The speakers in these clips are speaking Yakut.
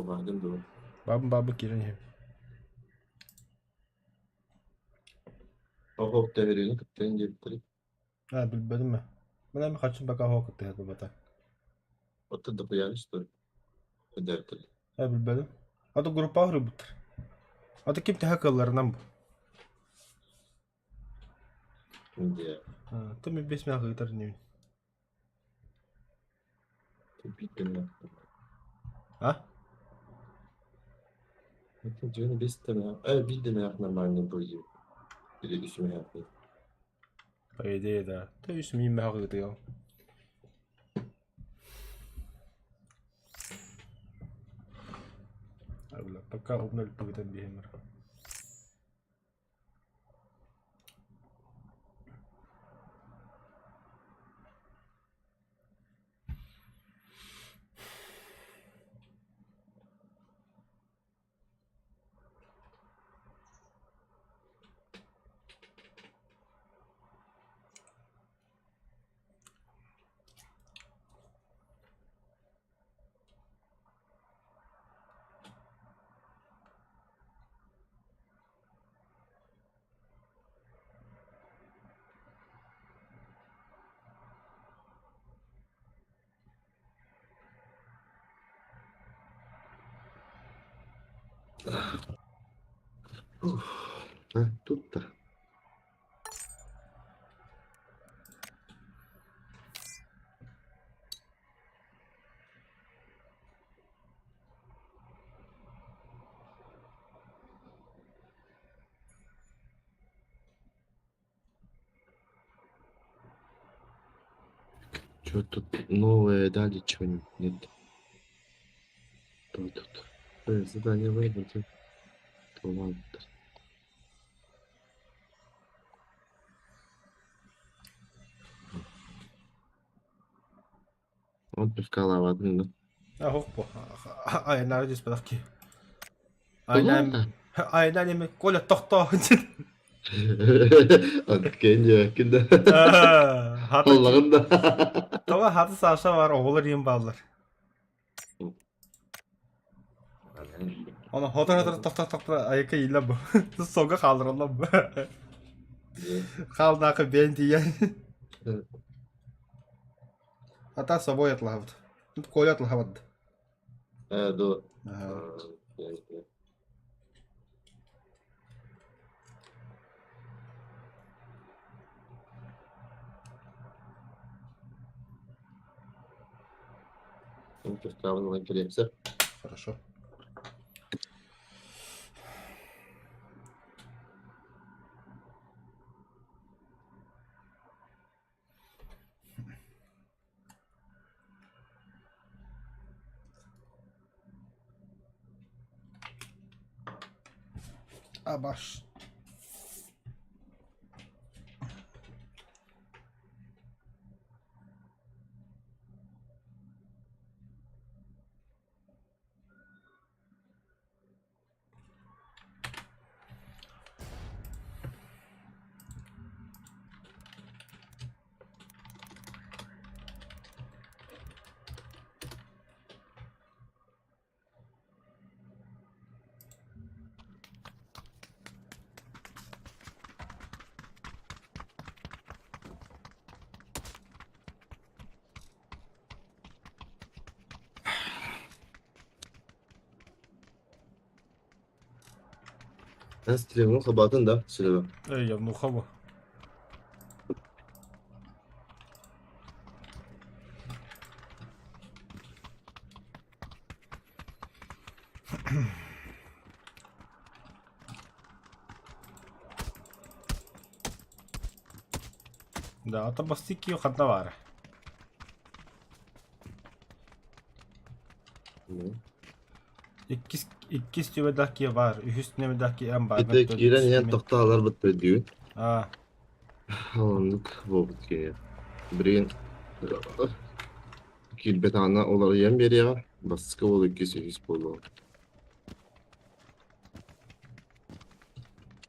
Суобаһыгын дуо? Бабын бабы киирэн иһэбин. Оһох төһөрүнү кыттыан диэбиттэрий? Аа, билбэтим ээ. Мин эми хаччы бака оһох кыттыһа турбата. Оттон дохуяны что ли? Өйдөөбүттэр. Ээ, билбэтим. Аты группаҕа суруйбуттар. Аты ким төһө кыалларынан бу. Дьэ, Тым бес мэх ыытар инибин. биирдэ А? Это дьон биирдэ мэх нормальный будет. Или үс мэх. По идее, да. Ты үс миин мэх ыытыам. Пока обноль ыытан биһим бар. А, тут-то. Что тут новое дали, чего-нибудь? Нет. Что тут? Задание выбрать. Ладно. Он пивкалаватын да. А, хоп, айнары түспэтэх киһи. Айнан айнан эми Коля тохтоо. Кенья да. Хата Аллаҕын да. Тоҕо хата Саша бар, оҕолор иин бааллар. Оны хотор-хотор тохтор-тохтор айыкка иилэ бу. Сога хаалдыраллар бу. Хаалдаахы бэйэн тиийэн. Ата собой атлаһабыт. Коля атлаһабат. Э, до. Хорошо. Абаш. Эн стримҥин хабаатын да, Серега? Эй, явнуха бу. Да, ата бастык ханна баара. Иккис иккис түбэдэх киһи баар, үһүс түбэдэх киһи эн баар. Ити киирэн иһэн тохтоолор быттырдыгын. Аа, Оннук буолбут киһи. Билигин киирбэт аана уларыйан биэриэҕэ. Бастакы уол иккис үһүс буолуо.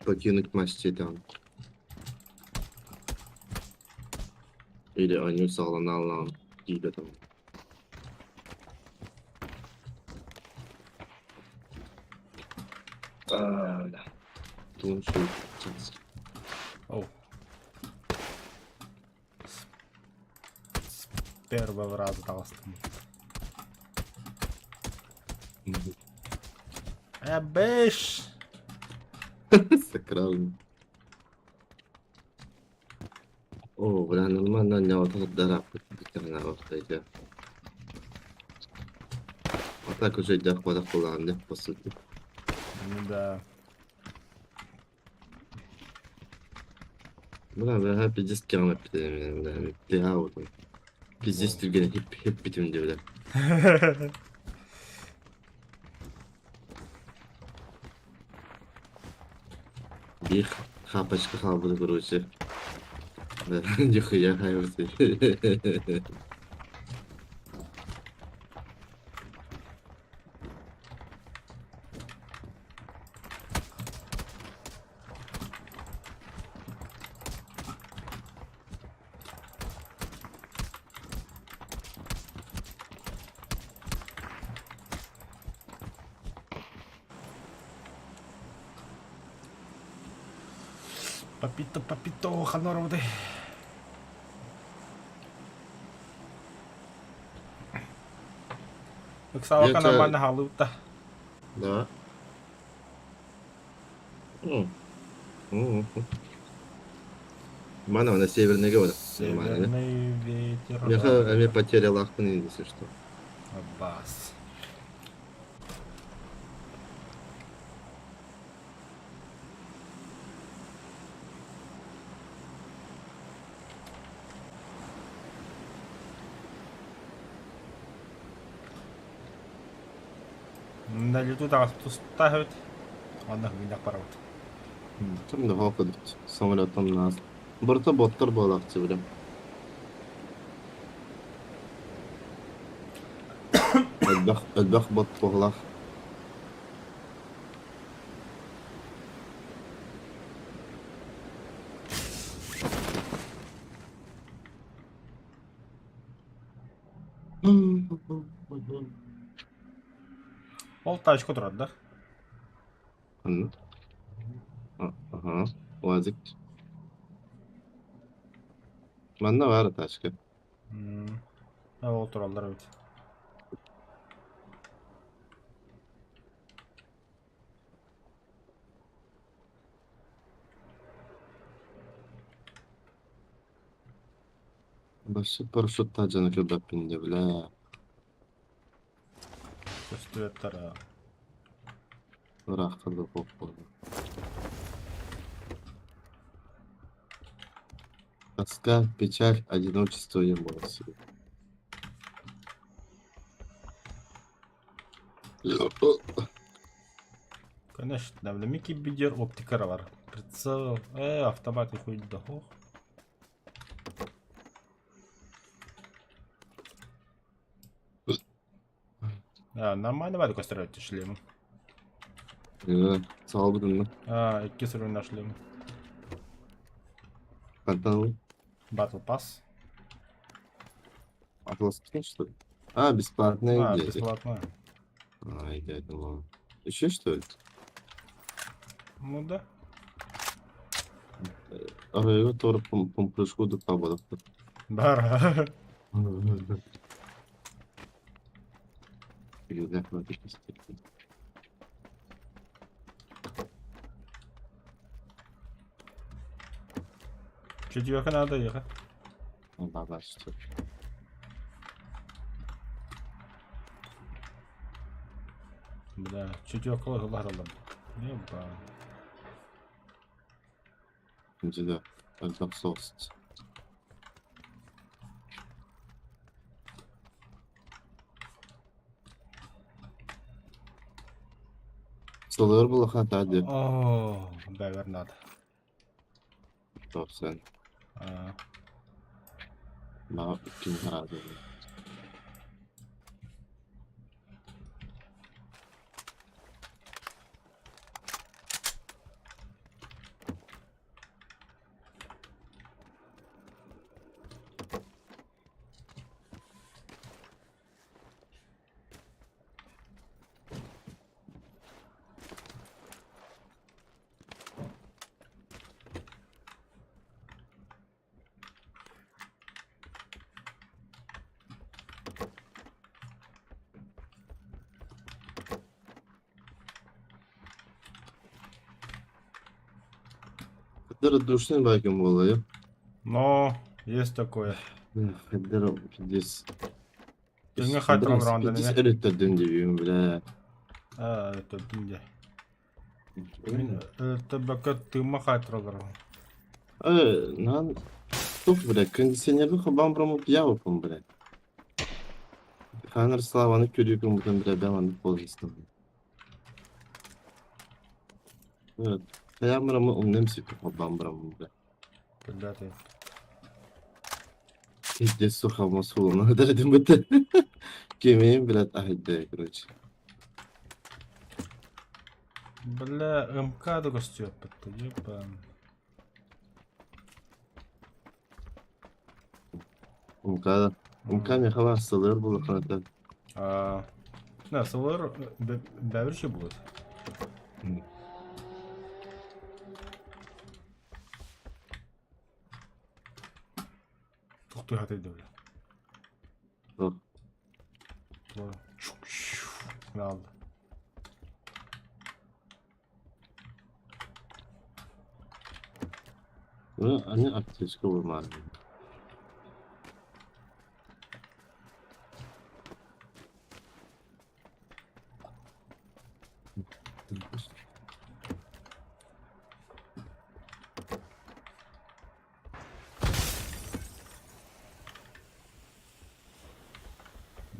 Покинуть мастер там. Или они саҕаланаалаан киирбэт. Тугун суут Оу. С первого раза таҕыстым. Эбэш! Сакрально. О, бля, нормально, не вот дараппыт бүтэҕинэ А так уже дьах бадах буолаҕын дьах по сути. Ну да. Бля, бля, пиздец кэҕин эппитим, бля, бля, вот. Пиздец түргэн хип хиппитим дии, бля. Биир хапочка хаалбыта короче. Нихуя хайбыт. Папито, папито, ханорвды. Ыксалака нормально хаалыбыта. Да. Мана на северный говорят. Северный ветер. Меха ами потерял ахпын, если что. Аббас. На лету тустаах эбит. Онно хыгынньах барабыт. Ким да хоокодут самолеттан нас. Барыта боттар буолаахчы бile. Элбэх элбэх бот буоллах. Ол тачка турар да? Ханна? Аха, УАЗик. Манна баар тачка. Ол тураллар эбит. Башы парашюттаах дьону көрбөппүн дии, бля. Көстүбэттэр Ыраахха да буолла. Тоска, печаль, одиночество и эмоции. Конечно, бля, Микки бидер оптикара бар. Прицел, автомат хуй да ох. А, нормально бары көстөр шлем. Саалбытын А, икки сүрүн шлем. Хантан Battle Pass. Атлас что ли? А, бесплатная А, где? бесплатно. А, я думал. Еще что ли? Ну да. Арайга тор помпрыжку до пабада. Бар. Четверка надо ехать. Баба, что? Бля, четверка лахталам. Еба. Где Эльбах соус. Сылыр булаха тади. О, бэвер надо. Топсен. А, Ма иккин хараады. Душный байком буолла, ё. Но, есть такое. Федерал пиздец. Тэҥҥэ хайтаран Пиздец раунда өрүттэрдин диэбиим, бля. Аа, өлөттөрдүм дии. Мин өлөттөрбөккө тыымма хайтараллар. Нан тух, бля, кондиционерды хабан брамып ябыппын, бля. Ханар Славаны көрүүкүн бутан, бля, бэманнык буолбустум. Хайаан бараммын умнам сиппит холбоон бараммын бля. Бля, Пиздец сухалма суулана сытар этим бытта. Кимиин блядь аһыйда короче. Бля, МК да көстүөппүт ебан. МК да. МК миэхэ баар сылыар буолаххына А, на, сылыр бәбірше болады. Тохтуу хатайды бля. Туох. Алды. Аны аптечка булмаан.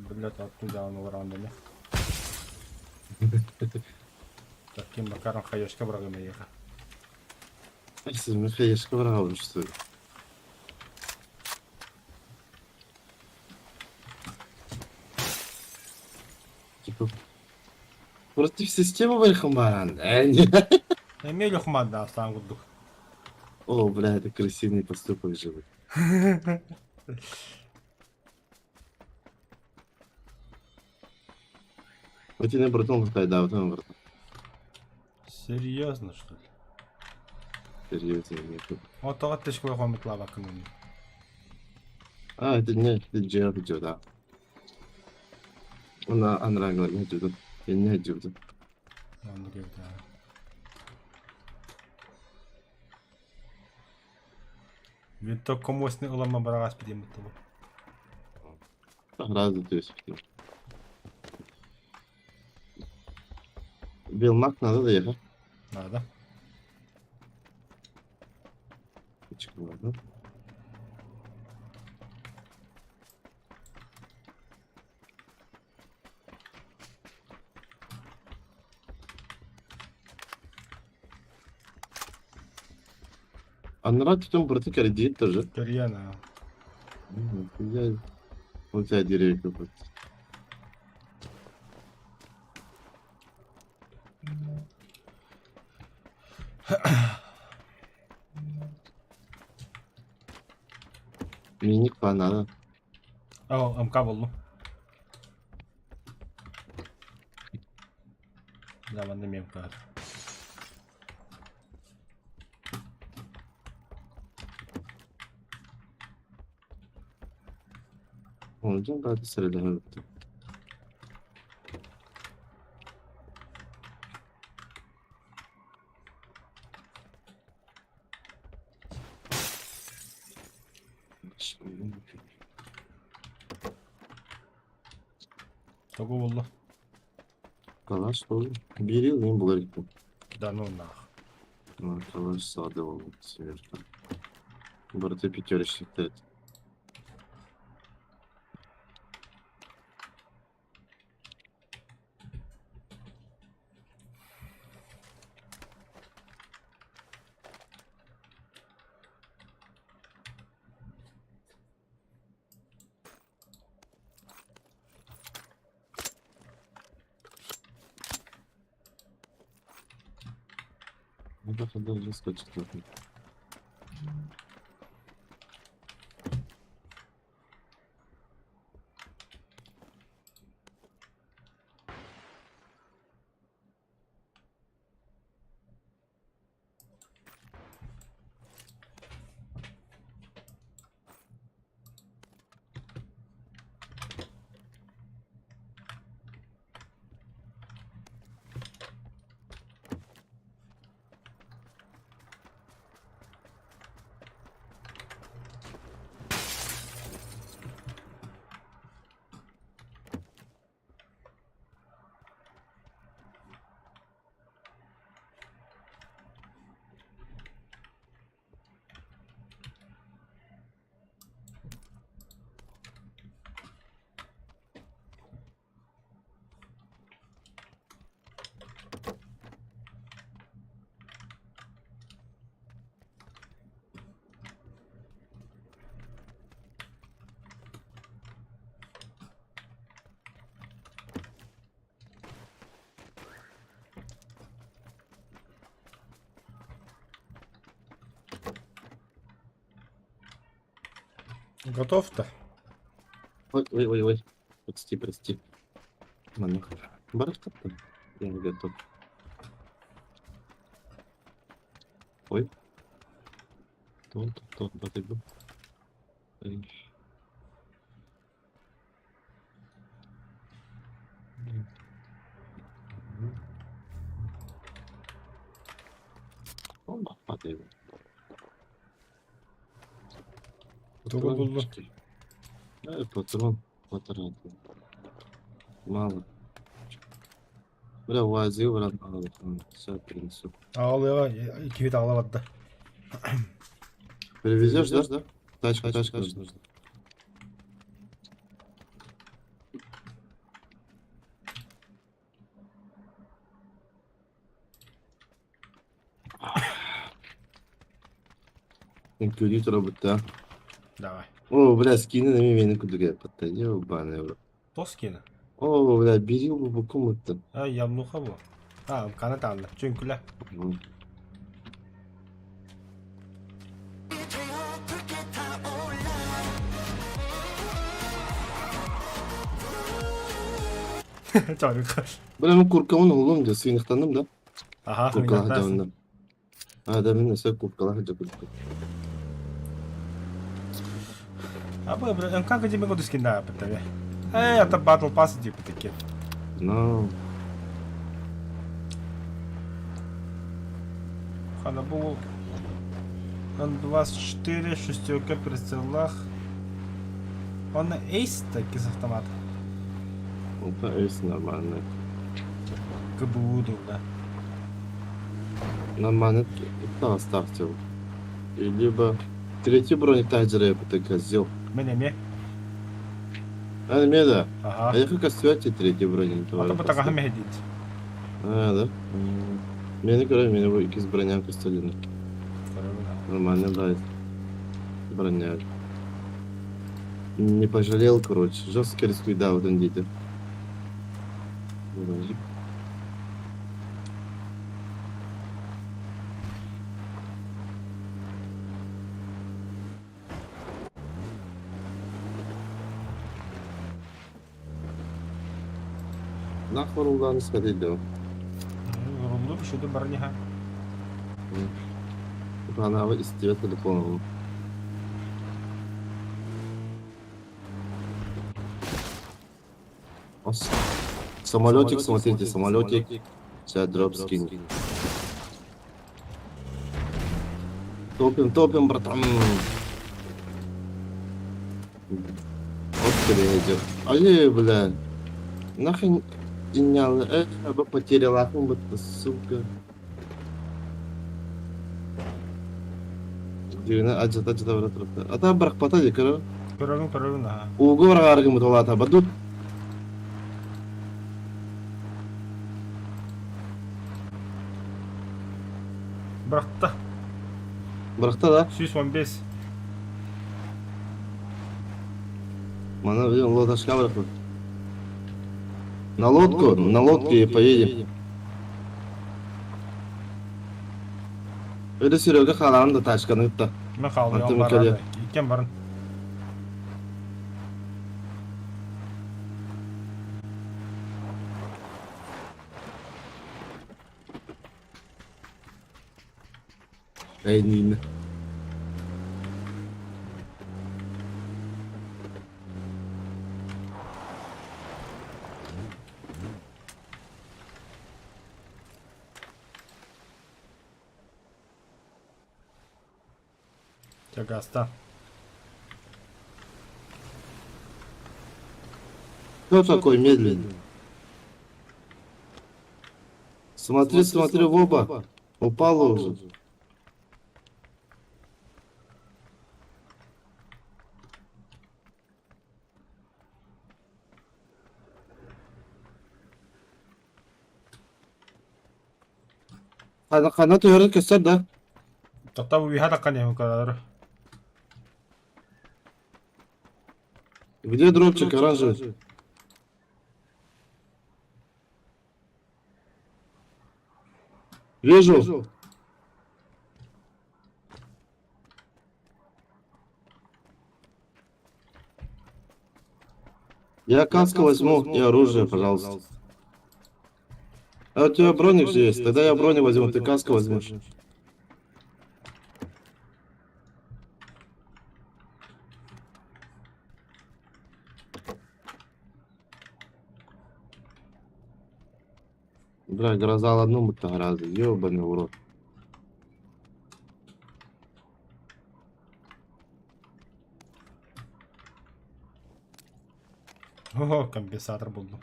Блядь, оттуда он уран Таким макаром хаешка бырагым эйиэхэ. Син хаешка быраҕабын что ли? Типа против системы бархан Эмиэ Лехман саан курдук. О, бля, это крысиный поступок же. Вот и братан да, вот он братан. Серьезно, что ли? Серьезно, нет. Вот тоҕо тэшкэ хомутлаабаккын А, это не, это Джер да. Она анрагла, не джуда. Я не джуда. Оннук эбит аа. Винтовка мощный ылама бараҕас диэн буттубут. Раза то есть. Белмак надо доехать. Надо. Ладно. Аннара түтүн бырты кэрдиит тоже. Көрүйэн аа. Я вот я деревья вот. Миник надо. О, МК буллум. Да, манна эмиэ МК. Онтон бааты сэрэлэһэ Тугу булла? Калаш буолла. Биир ыл булар иккин. Да ну нах. Калаш саада буолбут сверху. Барыта пятерочниктэр этэ. Скачет. Готов-то? Ой, ой, ой, ой. Прости, прости. Манна Барахтаппын. Я готов. Ой. Тон, тон, тон, Тугу буллуҥ? Патрон потратил. Мало. Бля, УАЗи баран Все, принесу. Аҕалыаҕа киһи аҕала барда. Привезешь, да? Да? Тачка, тачка нужна. Үҥкүүлүү турабыт да. Давай. О, бля, скины на мени кудуга подта. Ебаный в рот. Тос скины. О, бля, бери бу комнату. А, ямнуха бу. А, кана таанна. Чүҥкүлэ. Чорюка. Бля, мен куркамын улум да, сыйныктанным да. Аха, Куркалаха сыйныктаасың. дьонно. А, да, мен өсө куркалаха дьокурку. А бу МК где мы скина бітті. Эй, это Battle Pass типа такие. Ну, Хана бу Н24 шестерка прицелах. Он эйс таки с автомата. это эйс нормально. КБУ да. Нормально, это оставьте. И либо третий броник тайджера я козел. Мен эме. А, да. Ага. А я как святи третий броник. А то бутагаха мехедит. А, да? Мени көрө, мени бу иккис броня көстөлүнү. Нормально, да. Броня. Не пожалел, короче. Жестко рискуй, да, вот он дети. Нахуй улан сходить, да. Рулду үшөдө барниха. Она из телефона. Самолетик, смотрите, самолетик. Сейчас дроп скинь. Топим, топим, братан. Вот тебе идет. Ай, бля. Нахрен инял. Бы потерял ахун, бы, сука. Дивина, аджата, аджата, брат, брат. А там брак пата, дикара. Көрөбүн, көрөбүн, аха. Угу баргаргы муталата, бадут. Бырахта. Бракта да. 115. Мана, видим, лодочка брак. На лодку, на лодке и поедем. Öyle Серега халан да тачканы да. Мен қалдым, Антон барады. Микеле. Иккен барын. Эй, не. Чагаста. Кто такой медленный? Смотри, смотри в оба. Упала уже. Хана хана төһөрө көстөр да. Тоқта бу биһа таққан ем көрөр. Где дропчик оранжевый? Вижу. Я каску возьму и оружие, пожалуйста. А у тебя броник же есть, тогда я броню возьму, ты каску возьмешь. Бля, гроза одну будто гроза, ебаный в рот. О, компенсатор буллум.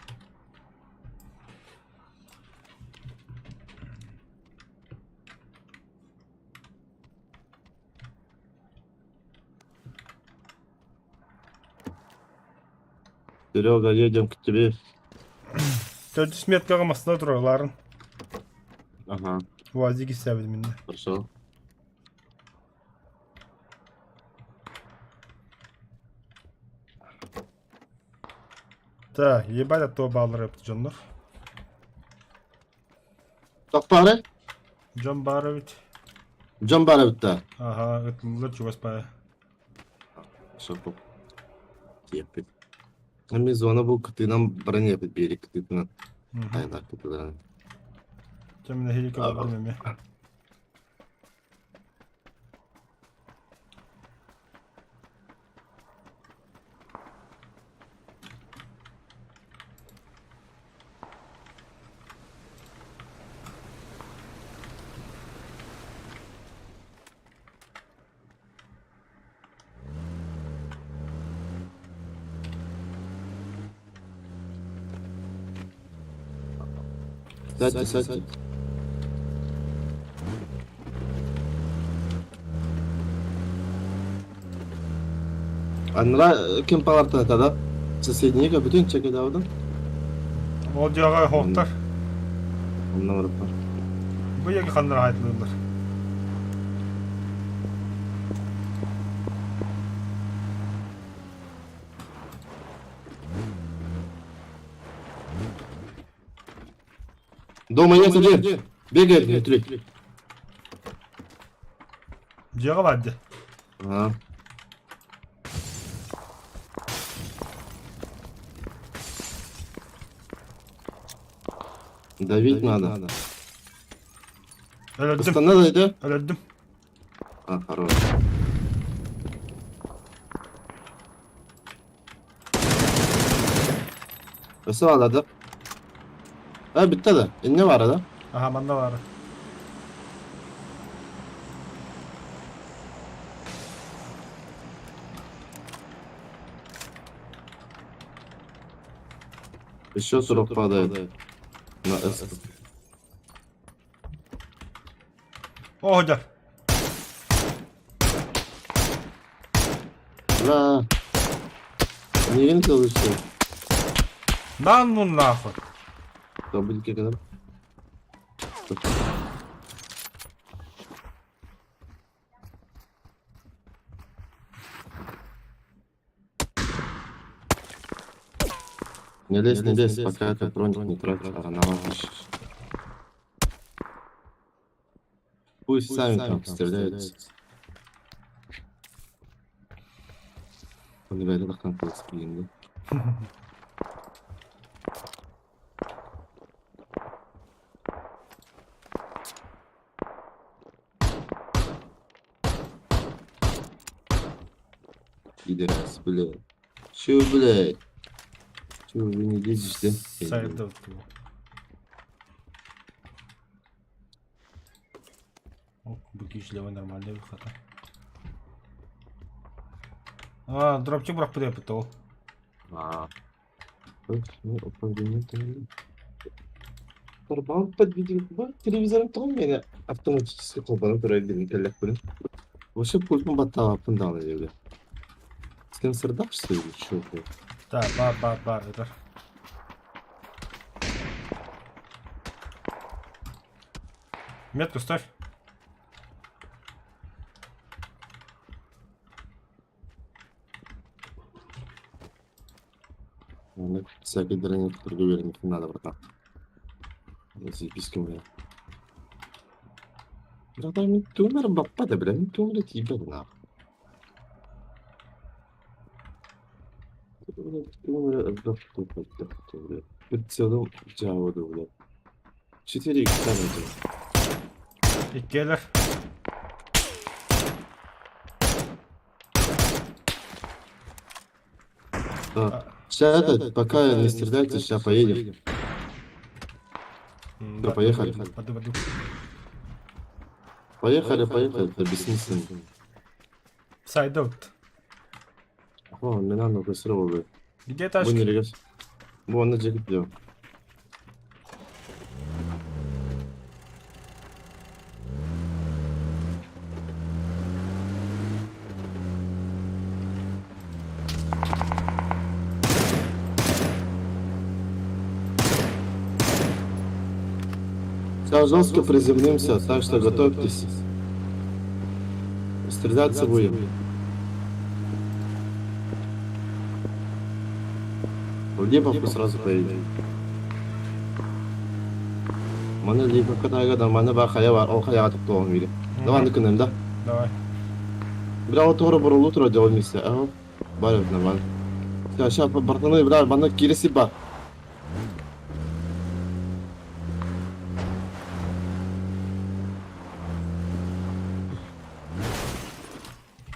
Серега, едем к тебе. Төрдүс меткаҕа массыына туралларын Ага, УАЗик истээбит миннэ. хорошо. Так, ебать от того баалар эбит дьоннор. Тохтоорой? Дьон баар эбит. Дьон баар эбит да? Аха, ытыллар чугас баайа. Шопоп. Тиэппит. Эми зона бу кытыынан баран иэпит биэри кытыытынан. Айылар кытыыларын. Чэ мин эһиги көрдүм эмиэ. Сядьте, сядьте. Анра ким палартан тогда? Соседника бүтүн чекедабыдым. Ол дьиэҕэ оһохтор. Онно барыппар. Бу ийэги ханнара хаайтылыыллар. Дома есть один. Бегает внутри. Дьиэҕэ баар дии. Ага. Давить надо. Өлөрдүм. Астана дойду. Өлөрдүм. А, хорош. Өссө баалады. А, бүттэ да. Инне баара да? Аха, манна баара. Еще срок падает. На S. Оо, дьэ. Бля. Не видел что? Да ну нахуй. Кто будет когда? Не лезь, не лезь, пока этот броник не трать, а на Пусть сами там стреляются. Он ребята там да? Пидорас, бля. Чё, бля? Чё, вы не лезешь, да? Сайда вот Бу киһилэҕэ нормальный хата. А, дропчик бырахпыт ол. А. Управление там. Тарбаан подвидел. Телевизорым тоҕо миэнэ автоматически холбонон турар диэн кэллэхпинэ. Вообще пультун баттаабаппын даҕаны диэбитэ. Сенсордаах что ли, чё это? Да, бар, бар, бар, это. Метку ставь. Аны всякий дранекторга үөрэниэххин наада братан. Заебись кэмҥэ. Братан, мин тугун эрэ баппат бля, мин тугун эрэ тиийбэт нахуй. Прицелом дьаабы блядь. Четыре икса найдем. Иккиэлэр. Да. Сейчас это, пока не стреляйте, сейчас поедем. Да, поехали. Баду, баду. Поехали, поехали, это бессмысленно. Сайдовт. О, меня надо срывать. Где Бу тачки? нелегас. Бу онно дьэ киттиэ. Сейчас жестко приземлимся, так что готовьтесь. Стреляться будем. В Липовку сразу поедем. Маны Липовка тайгада, маны бар хайа бар, ол хайаға тоқталғым келе. Давай аны да. Давай. Бля, вот тура бурулу тура делал миссия. Ага. Бар нормально. Сейчас, сейчас, братаны, бля, маны киреси бар.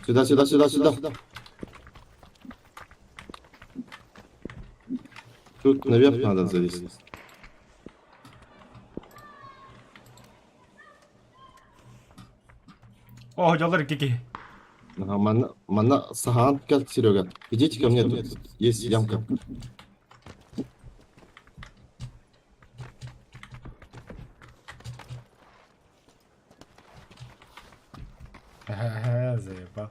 Сюда, сюда, сюда, сюда. Тут наверх надо залезть. О, дьоллор икки Ага, манна, манна сахан кэл, Серега. Идите ко мне, тут есть ямка. Ха-ха, заебал.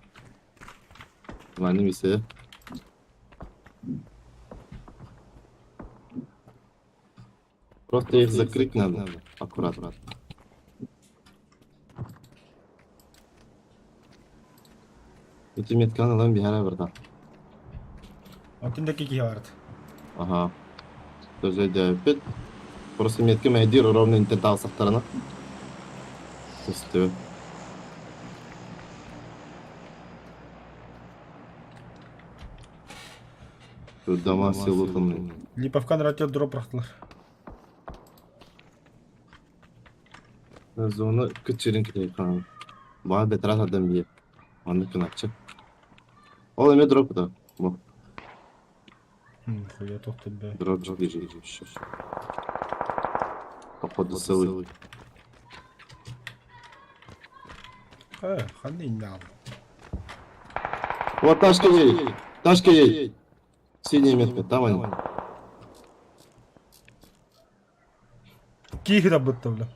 Манна миссия. Просто их закрыть надо. Аккуратно. Ити метканы ылан биһэрэ бырда. Онтун да киһи барыт. Ага. Тоже опять. Просто метка мэйдир ровно интентал сахтарына. Көстү. Тут дома все лутанные. Липовкан ратер дроп бырахтылар. Зона кытчырын китайхан. Баа бетрат адам бие. Аны кынакчы. Ол эме дроп да. Бу Хуя тохту бе. дроп жок Походу целый. Э, ханны иннал. Вот ташка едет. Ташка едет. Синяя метка, там они. Кихи да бытта бля.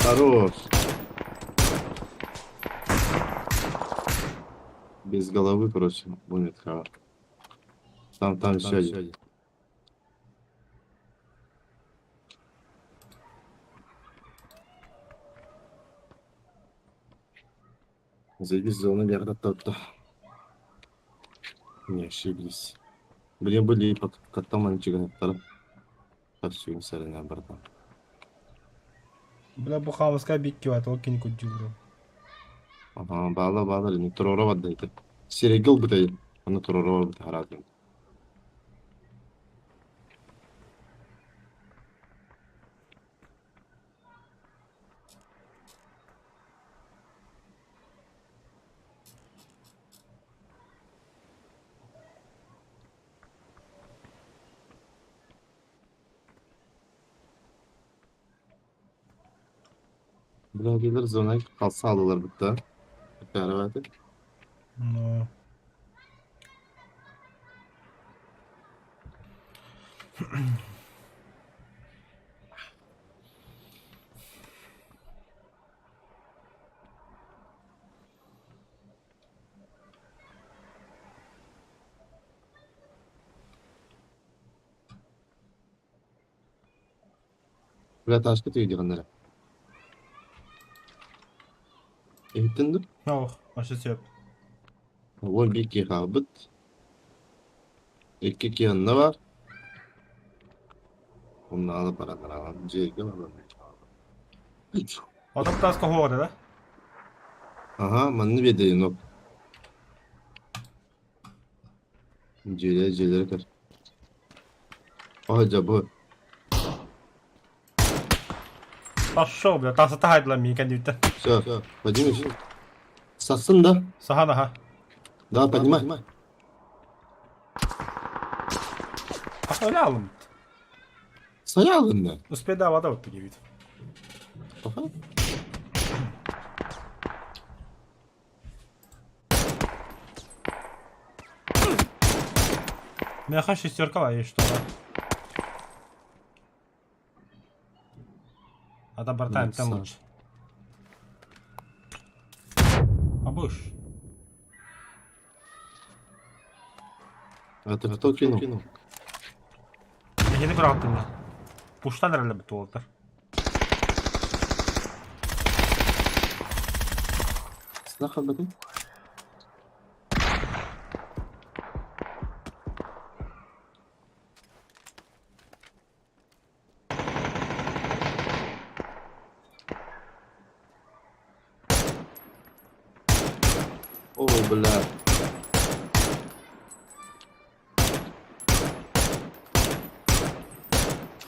Хорош. Без головы, короче, будет хава. Там, там еще один. Заебись, зона верно тот-то. Не ошиблись. Блин, были по котам анчига Сарына братан. Бля, бу хамыска бикки бат, ол кини куддюру. Ага, баала баала не турора баддайты. Серегил бытай. Аны турора бытай харатын. Бля, зона қалса алалар бітті. Бәрі Ну. Бля, ташка түйдігіндері. Эһиттин Ох, ашы сөп. Ол бикки хаалбыт. Икки киһиннэ бар. Онно баран дьиэгэ баран. Отон таска хоҕа да? Ага, манны биэдэйин оп. Дьиэлэри дьиэлэри көр. О, дьэ бу. Пошел, бля, тахса таһайдылар миин кэннибиттэн. Все, Вадимыч, сассын да? Сахан аха. Да, поднимай. Аха öyle aldım. Sayı aldın da. Успедава да вот вид. Аха. Меха шестерка есть что да. А да братан, там лучше. А будешь? А ты кто кинул? Эһини быраҕаттым Пуштан эрэлэбит уолаттар. Сна халбатын? О, бля.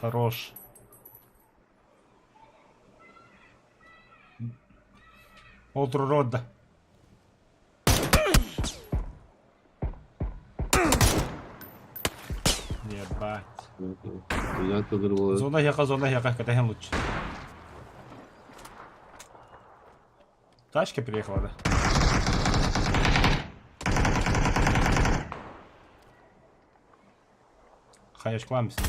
Хорош. Ол турар да. Ебать. Я тоже Зона яка, зона яка, катаем лучше. Тачка приехала, да? Хаешкалам с ним.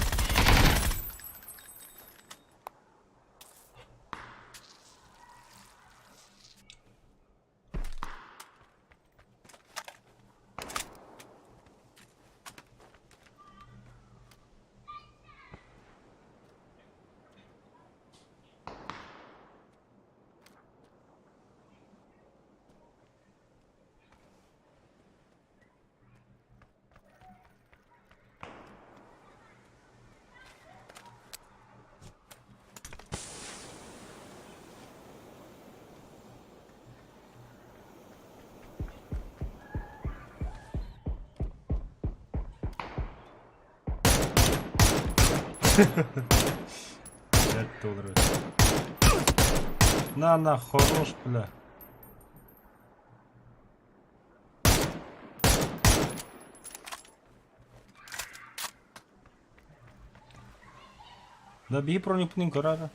$5. На, на, хорош, бля. Да беги броню рара.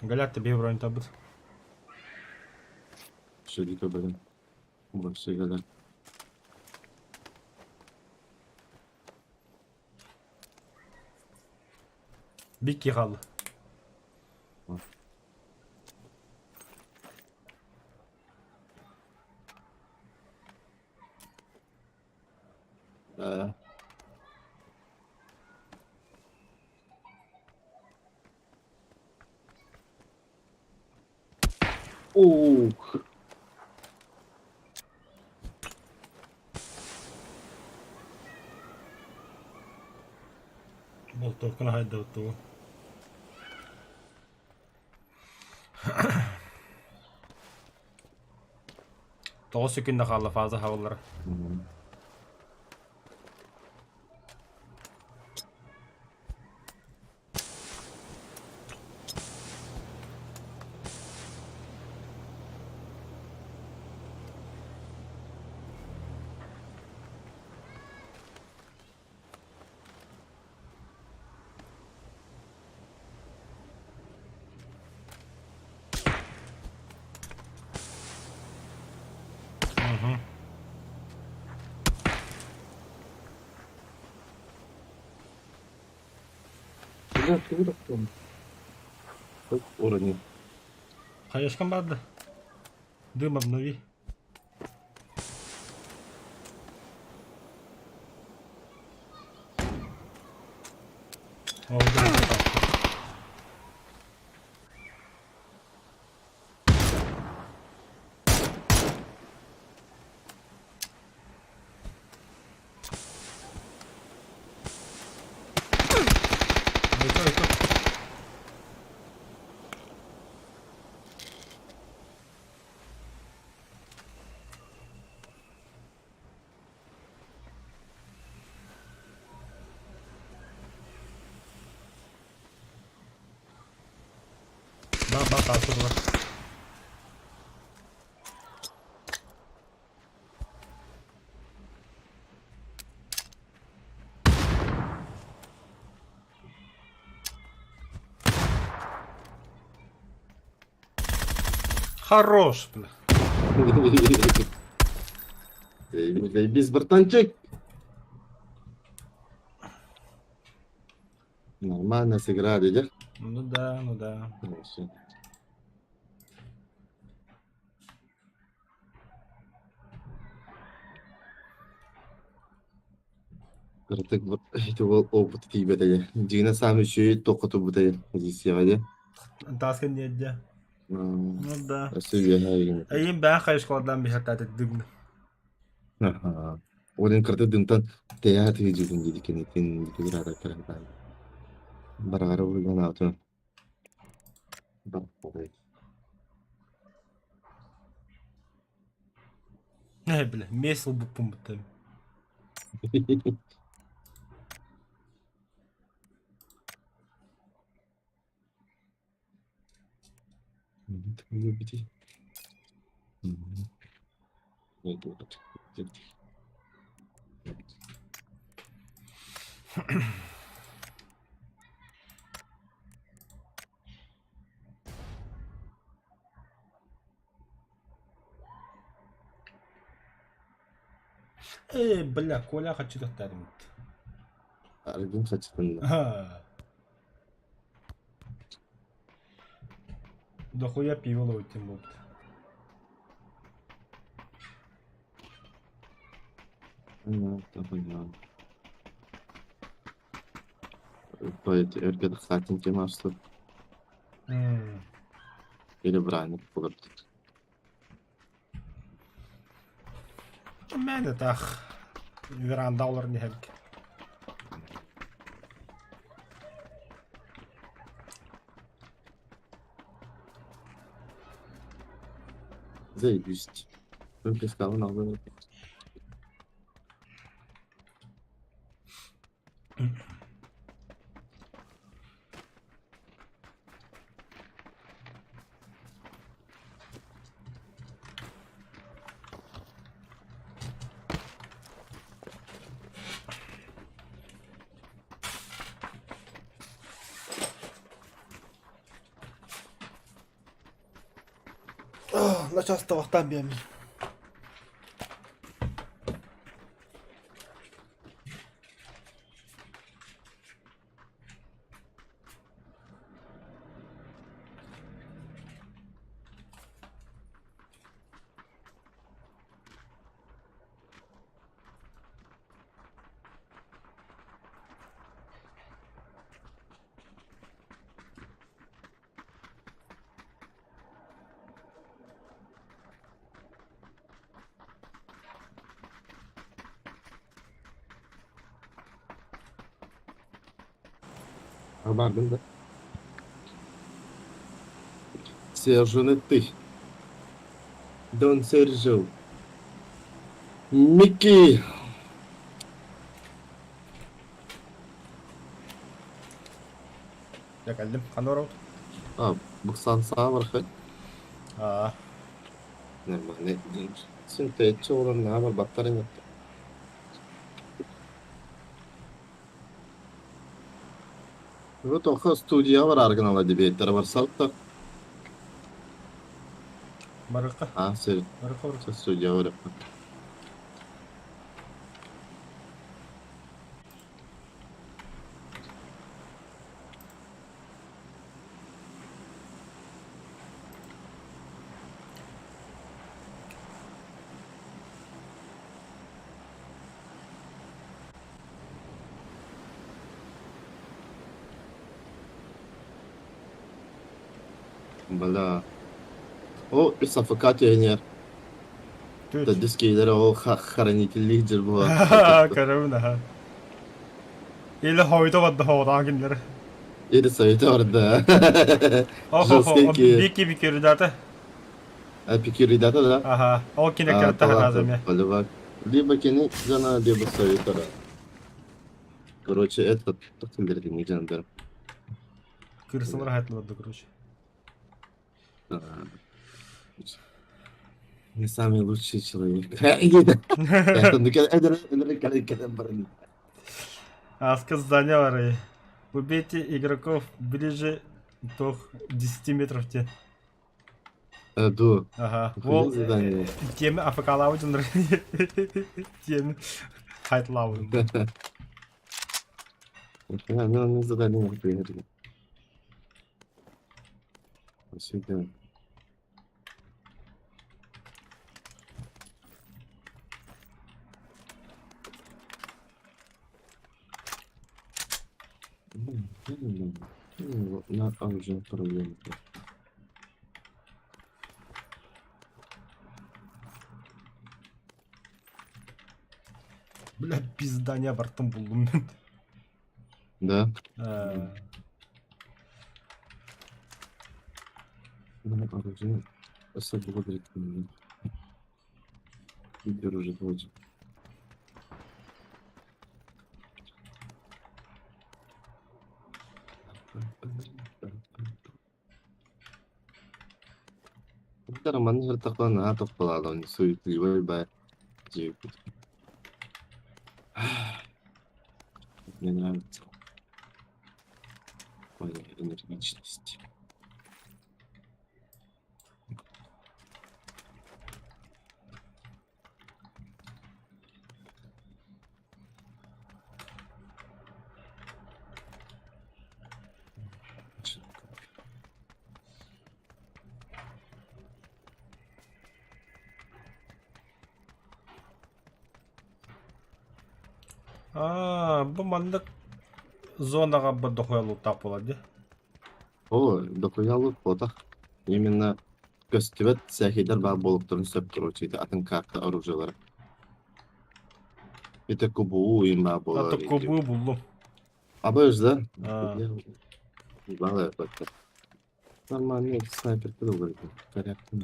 Галят тебе бронь табыт. Шелика блин. Вообще галя. Бикки қалды. Да. Ух. Болтовканы хайдабыт Тоҕус секунда хаалла фаза хабыллара. Угу. Бля, ты там? Уровень. Хаешкам барды. Дым обнови. О, дым попал. Таас Хорош, бля. Заебись, братанчик. Нормально сыграли, да? Ну да, ну да. Хорошо. Кыратык ити уол опыт тиийбэтэ дьэ. Дьиҥинэ саамай үчүгэй туохха турбута дьэ позицияҕа дьэ. Тааска ниэддэ. Ну да. Өссө үөһээ ыйын. Эйин бэйэ хайышкалардан биһэртээтэ дыгны. Аха. Ол кырата дымтан тэйэ тыгыдьыгын диди кинитин дикигирата кырантан. Бараҕара булган аатын. Э, бля, месяц ылбыппын бутта. Э, бля, Коля хаччытахтаатым. Аргын хачытынна. Дохуя пиво ловить будут. Понятно, понятно. Поэт хатинки масло. Или браник буолар. Мээнэ таах веранда олорон иһэбит. Заебись. Выплескал на вылет. Начаас табахтаан биэммин. Бардым да. Сержу не ты. Дон Сержу. Микки! Дьэ кэллим. Ханна барабыт? А, буксан саабархай. Аа. Нормально. Син тэччи олорон наһаа барбаттар ини. Вот тоха студия бар аргынала дебеттер бар салттар. Барыкка. А, сер, Барыкка барыкка. студия бар. Бля. О, сафокат инер. Түт. Дискейлер ол хранитель лидер була. Көрөбүн аха. Или хойто барда хоҕотоон кинилэр. Или совет барда. Жесткий. Бики бикирдата. Пикиридата, да? Аха. Ол кине кыртта ханазами. Поливак. Либо кини жана, либо совет Короче, этот, тохтон бердин, не жана Кырсылар хайтыларды, короче. Не самый лучший человек. Ааска здание барай. Убейте игроков ближе тох 10 метров те. Ду. Ага. Ол тиэмэ АФК-лаабыт дьоннор тиэмэ хайтлаабыт. Задание Спасибо. На оружие проблемы. Бля, пиздания бартым буллум мен. Да. Э, На оружие особо благодарить не Теперь уже будет. Манна сырыттахпына наһаа тохтолоодум, суетливай баа диэбиппит. Мне нравится моя энергичность. Аа, бу маннык зонаҕа дохуйалыктаах буолар дии. О, дохуялык буотах. Именно көстүбэт сэхидэр баар буолуохтарын сөп короче ити атын карта оружиелара. Это КБУ им баар А буолар то КБУ буллум. Абыж да? Аа. Балай бакта. Нормальный снайперка да бар Порядка.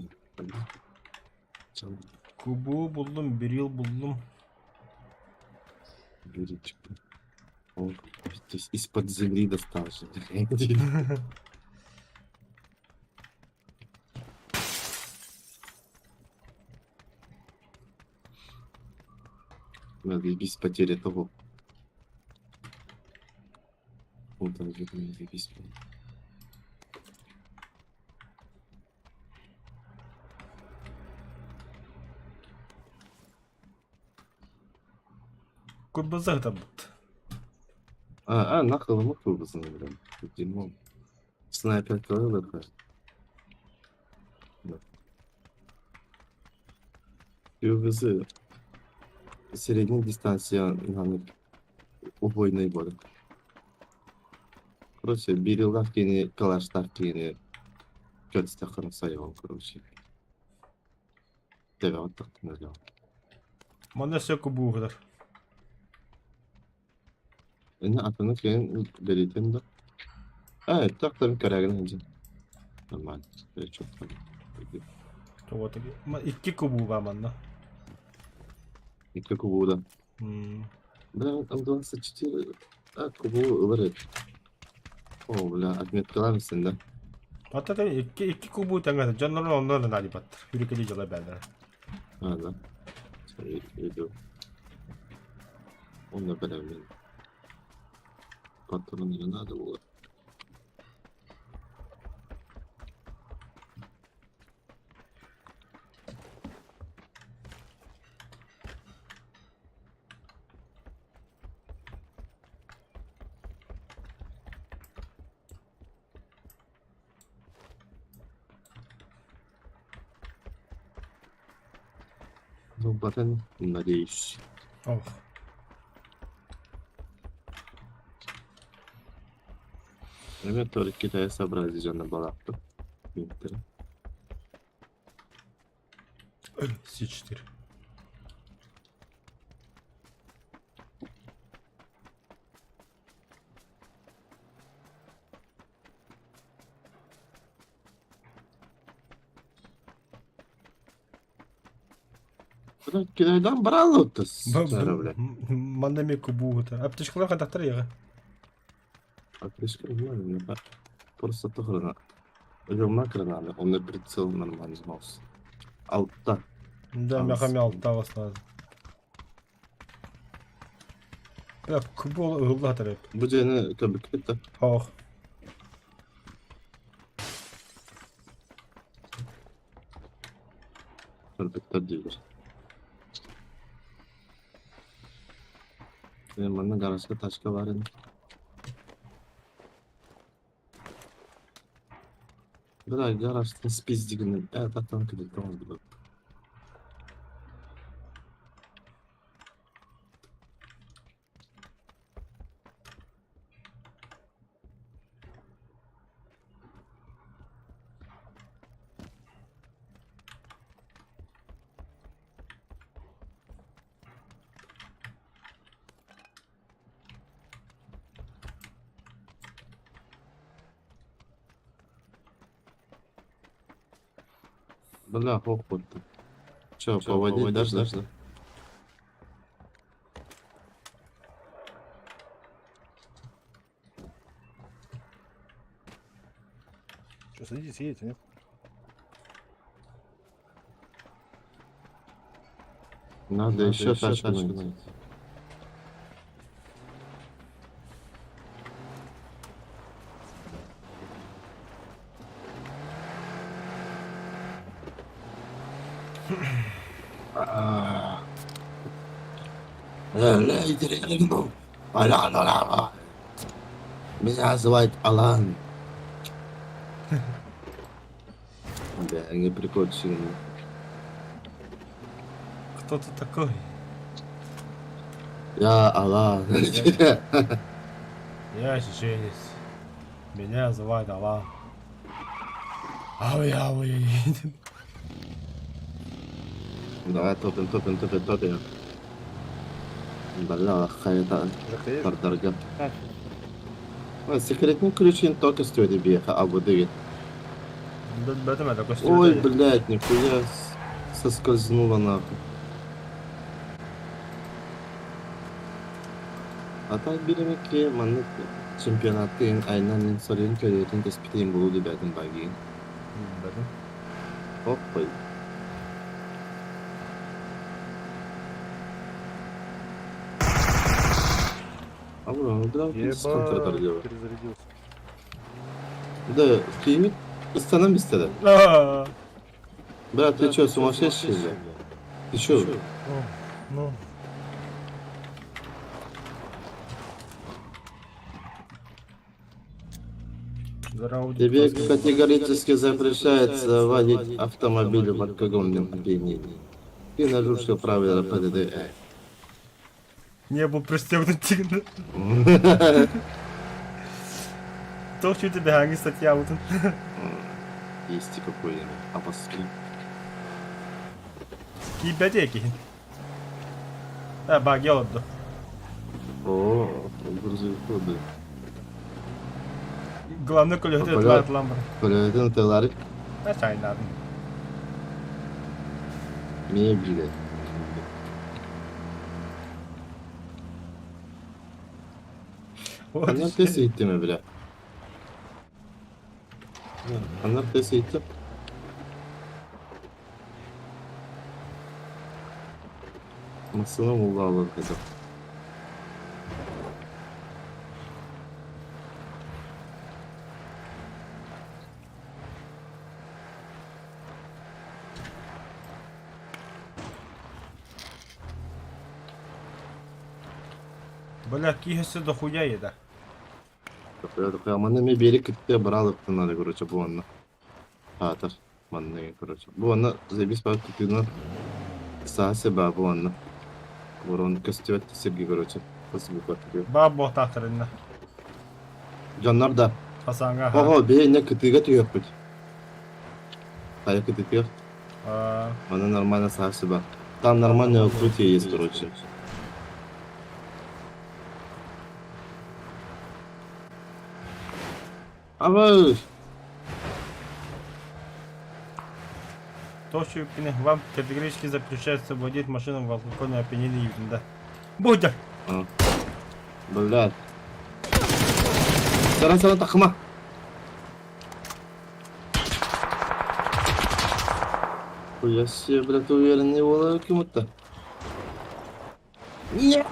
КБУ буллум, берил буллум. Беричка. О, то есть из-под земли достал же. Надо без потери того. Вот он, заебись. Курбазах А, нахуй, нахуй пацаны, блин. Дерьмо. Снайпер КЛДП. Да. ЮВЗ. Средняя дистанция на убойный бой. Короче, бирилдах кини, калаштах кини. Көтстахын сайон, короче. Тебе вот так надо. Манна все кубугдар. Энэ атыны кэлин бэлиэтин да. А, так там корягин один. Нормально. Вот икки кубу бар манна. Икки кубу да. Бля, там 24. А, кубу ылар О, бля, отметкалар да? Ата икки кубу тэҥэ дьоннорун онно да наадыйбаттар. Үрүкэли дьыла бээлэрэ. А, да. Иду. Он бэлэмин. Патроны не надо было. Ну, батон, надеюсь. Ох. Эме только Китая собрали дьоно балаптым. С4. Китайдан брал вот бля. Манна эмиэ кубуута. Аптечкалар хантахтар яҕа. Аптечка нормально, просто тохрана. Ылма гранаты, онно прицел нормально маус. Алта. Да, Аҕыс. миэхэ эмиэ алта аҕыс наада. Бля, кубол ыһылла сатар эбит. Бу дьиэни көрбүккүт да? Ох. Көрбүттэр дииллэр. Э, манна гаражка тачка баар ини. Бля, гаражтан спиздигин э, таттан кэлиттэн оҥордулар. Бля, похуй ты. Че, поводить дашь, дашь, да? Что, садитесь, едете, нет? Надо еще тачку найти. Меня звать Алан. Бля, не прикольчик. Кто ты такой? Я Алан. Я чеченец. Меня звать Алан. Ауй, ауй. Давай топим, топим, топим, топим. Бля, хайта Жак, ты едешь? тардарга. Секретный ключ только стоит биэхэ абы дэгит. Бэтим это Ой, көстүбүтэ. блядь, нихуя соскользнула нахуй. А так биримикки маннык чемпионаттыын айнан солин көрүөтүн тэспитин булуу дибэтин багиин. Бэтим. Оппой. Ебать, перезарядился. Да, кийимит ыстанан бистеде. Аа. Брат, ты чё, сумасшедший же? Ты чё? Ну, ну. Тебе категорически запрещается водить автомобиль в алкогольном опьянении. Ты нарушил правила ПДД. Не был пристегнут тигн. Туох чүтэ бэһээҥҥи статьябытын. Есть какой-нибудь обоски. Киирбэтэ киһин. Э, баги олордо. О, грузовик да. Главное көлөһөтө Бля. ытылаан баран. Көлөһөтүн ытылары Э, чайнаадым. мебели. Вот. Анар тес иттimi бля? Анар тес иттим. Массына улла алар кызым. Бля, киһи дохуя еда. Дохуя, манна ме бери кытты баралыптын надо, короче, бу онно. Хаатар. Манна, короче. Бу онно заебись по кытына. Саасы ба бу онно. Ворон көстүбэт сирги, короче. Спасибо, квартиры. Баа буохтаахтарынна. Дьоннор да. Хасаҥҥа. Ого, бэйэ не кытыга түһүөхпүт. Хайа кытытыах. Аа. Манна нормально саасы ба. Там нормальное укрытие есть, короче. Абы! То, что вам категорически запрещается владеть машиной в алкогольном опьянении, да. Будь! А. Блядь. Сара сара тахма. Хуя себе, блядь, уверенный уола ким-то. Нет!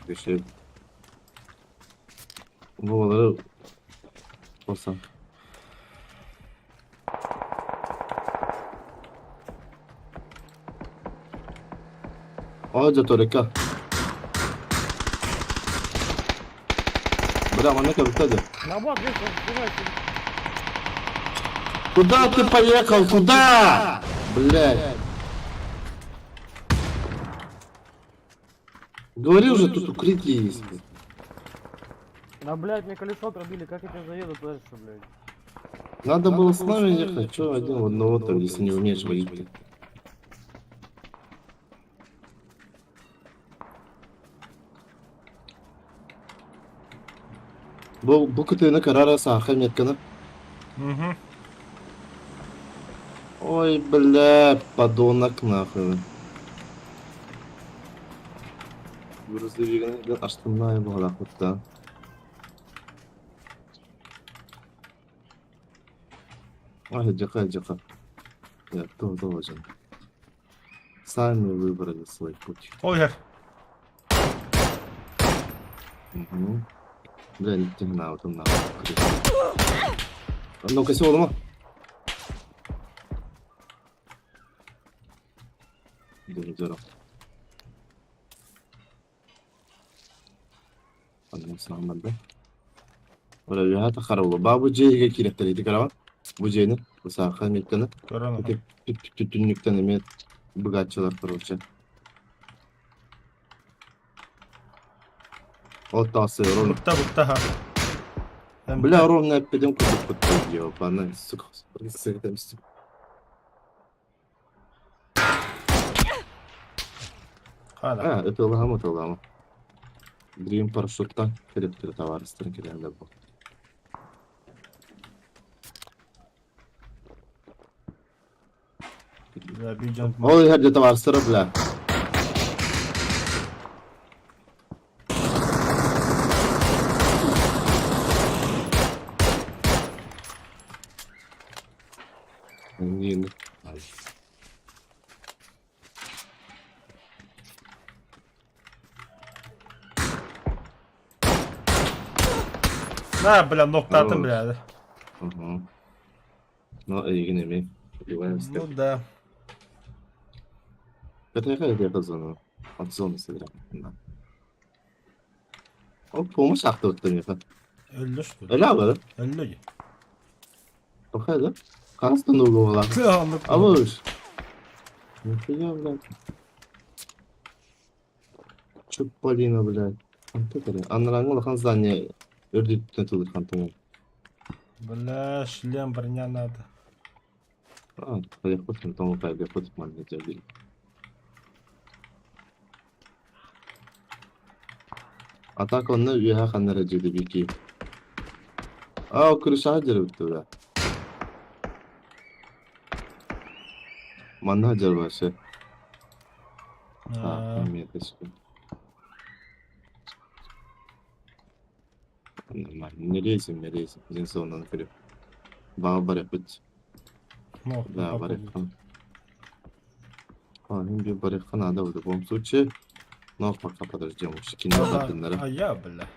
Пришли. Babaları olsam. Оодьэ Толика. Бля, манна кэбиттэ дии. Набат, здесь разбивайте. Куда ты поехал? Куда? Блядь. Говорил же, тут укрытие есть. Да, блядь, мне колесо пробили, как я тебя заеду дальше, блядь? Надо было с нами ехать, чё один в одного там, если не умеешь водить. Бу, бу кытыыны кырара саха метканы. Угу. Ой, бля, подонок нахуй. Грузовигini астыннай буолахпыттан. Ой, дьака, дьака. Я кто должен? Сами выбрали свой путь. Ол иһэр. Угу. Бля, не тигнаутым нахуй. Ну-ка, сёлма. Дөрө. Анна саамарда. Ола үөһэ таххара Баа бу дьиэ иһигэр киирэхтэрэ ити кыраҕа. Бу дьиэни, бу саахха миэккэни. Көрөн Ити түннүктэн эмиэ быгааччылар короче. Ол тахса ровно. Бутта бутта ха. Бля, ровно эппитим курдук бутта ёбаный, сука, сука. Хаана. А, ытыалаһам, ытыалаһам. Дрим парашюттан кэлиптэр табаарыстарын кэлэллэр бу. Бля, биир дьон Ол иһэр дьэ табаарыстара, бля. Блин. На, бля, ноктаатым, бля. Угу. Ну, эйигин эмиэ. Ну да. Это я зону. От зоны сыграл. Да. Ол помощь ахтыбыттар миэхэ. Өллө что ли? Өлө абары. Өллө дии. Тоха да? Хастан угула. Оннук. Алыш. Нихуя, блядь. Чуполина, блядь. Антон Анраңы улахан здание үрдүттэн тылыр хантан. Бля, шлем, броня надо. А, поехал, там поехал, манна дядя. А так онно үөһэ ханна эрэ дьиэдэ Аа, крышаҕа дьарыктыыра. Манна дьарбашы. А, Меточка. Нормально. Не лезем, не лезем. Дин зонаны көрүп. Баҕа барыппыт. Ну, Да, попробуй. барыахха. А, им барыахха надо в любом случае. Но пока подождем. Кино А, баттыннара. а я, бля.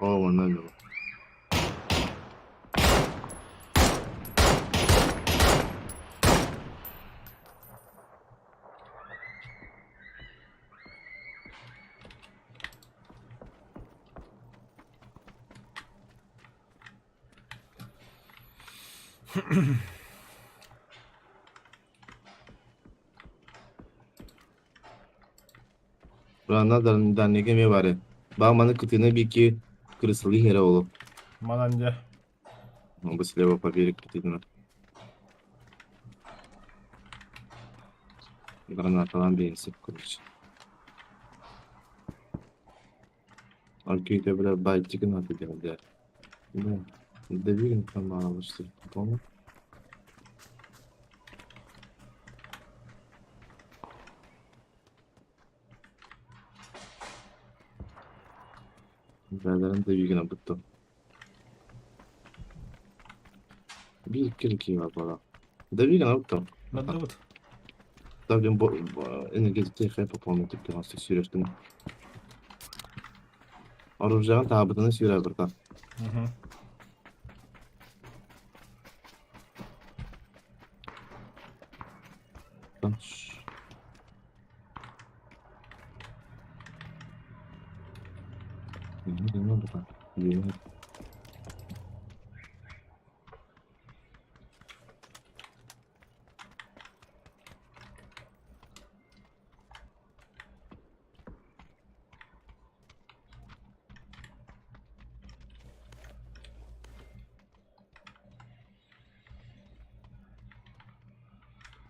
О, манна эмиэ. Рана даннига эмиэ баар ээ. Баа маны кытыына биики кырысылыы иһэрэ ол. Манан дьэ. Бу слева по берег кытыытына. Гранаталаан биэриэн сөп, короче. Окей, бля, байтик надо делать, да. Да. Дави там мало что понял? Бээлэрин да гына буттум. Биир кирки бар. Дави гына буттум. Надо. Ставим энергетика пополнить сүүрэртин. Оружиеҕын таабытына сүүрэр бырта. Угу.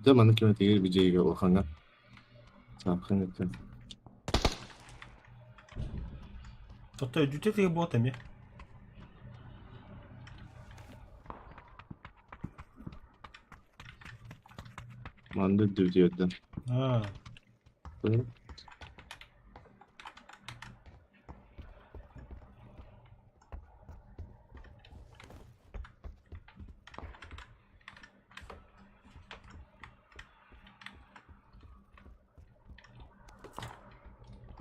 Дьэ маны километригэр бидьэйгэ улахаҥҥа сааххан эттэн. Тобто өйдүүтэ тиги буот эмиэ. Манды дүрдүөрдэн. Аа.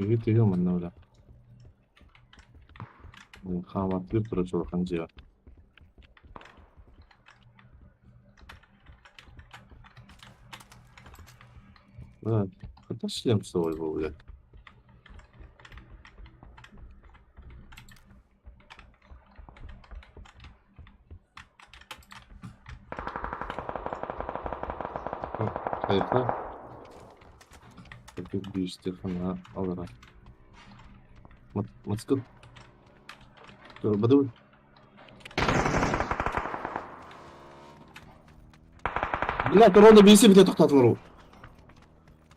Үһү манна бля. Хааматтыыр турар улахан дьиэ. Да, хата шлем свой был, бля. Хайха. Таких бишь Стефана Алара. Мотоцикл. Бадуй. Бля, корона бейсе бите тоқтатылар ол.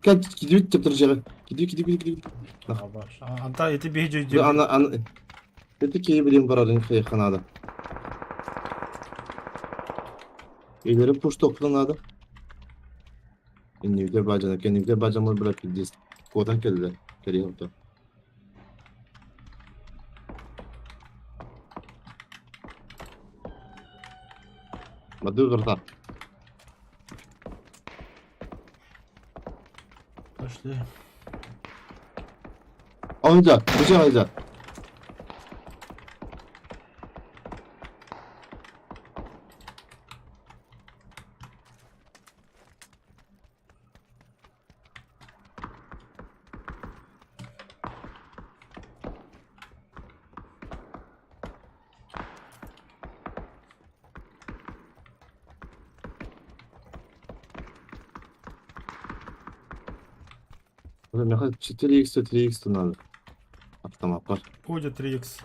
Кәт, кидибит деп тұр жағы. Кидибит, кидибит, кидибит. Анта эти бейджи. Ана, ана. Это кейбілен барарын хайханада. Илери пуш тоқтанады. Иннивде бажана, кеннивде бажамыр бля пиздец. Кодан келді. Келе oldu. Мадыр варта. Пошли. Ойда, бежи ойда. Бля, 4х 3х надо. Автомат бар. Будет 3х.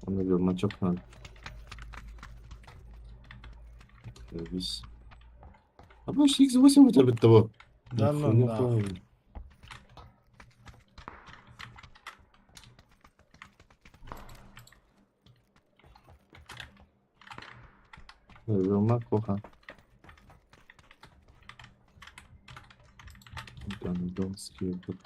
Он говорил, мачок надо. Вись. А больше x8 хотя бы того. Да ну да. Коха. Гондонский опыт.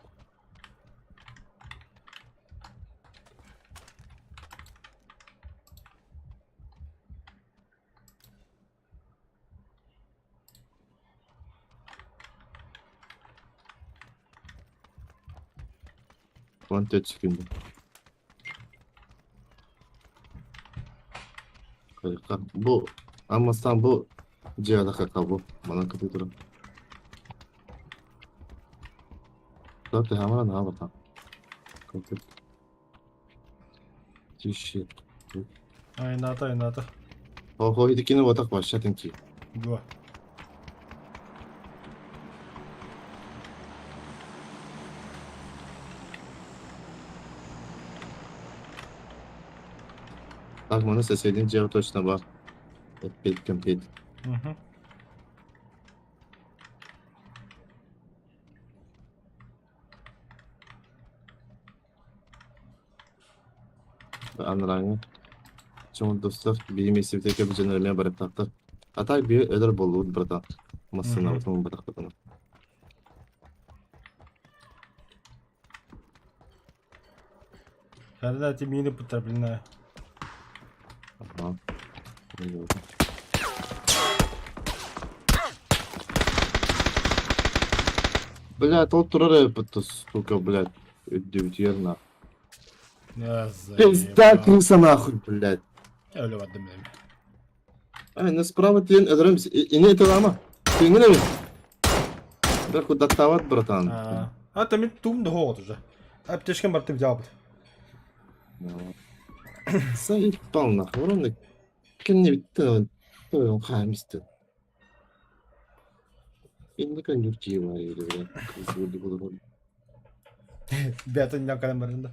14 секунды. Бу Амастан бу дьиэҕэ кака бу манан кытыы турар. Хамара наһаа бата. Тише. Айната, айната. Хо итикини батак вообще тинки. Два. Так, маны соседний дьиэҕэ точно бар. Эппит кэмпит. Угу. Анарааҥҥы чоҥордостор биир миэстэбитигэр кэбиһэн эмиэ барыктаахтар. А так биир өлөр буоллубут братан. Массыынабытын ылбатахпытына. Да, эти мины потреблены. Ага. Блядь, ол турар эбиппит, сука, блядь, үрдүбүтүгэр на. Пизда крыса нахуй, блядь. Öyle vardım benim. Ай, справа тиэн өлөрөм, ини этилама. Тиҥин эбит. Бер кудаттаабат, братан. А, там тум да хоот уже. Аптечкам барты взял. Заебал нахуй, ровно кэннибиттэн тойон хаамистын. Инник өнүрдьиэ баар блядь. Бята не барында.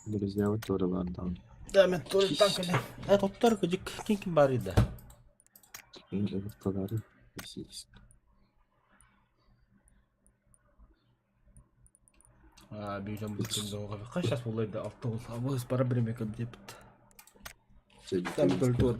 Друзья, вот тоже баар Да, мен тоже танк. Это только ким бар да. Сейчас булайды алты ол. Абыз бара бір меке деп. Там культура.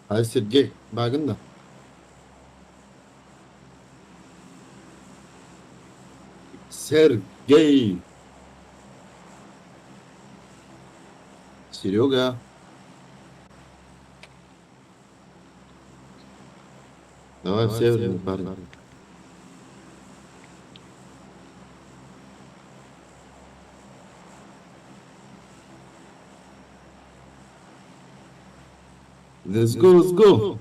Ай, Сергей, баагын да? Сергей! Серега! Давай в северный, парень. Let's go, let's go!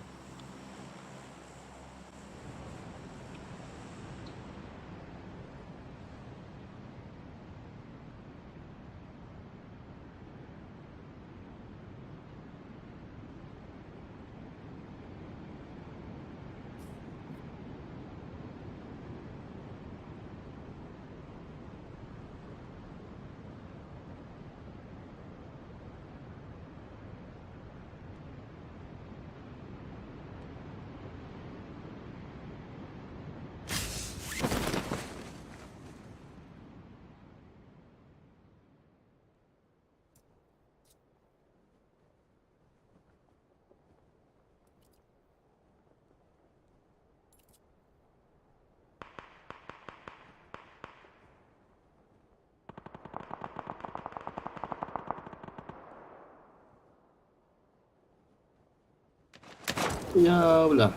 Я, бля.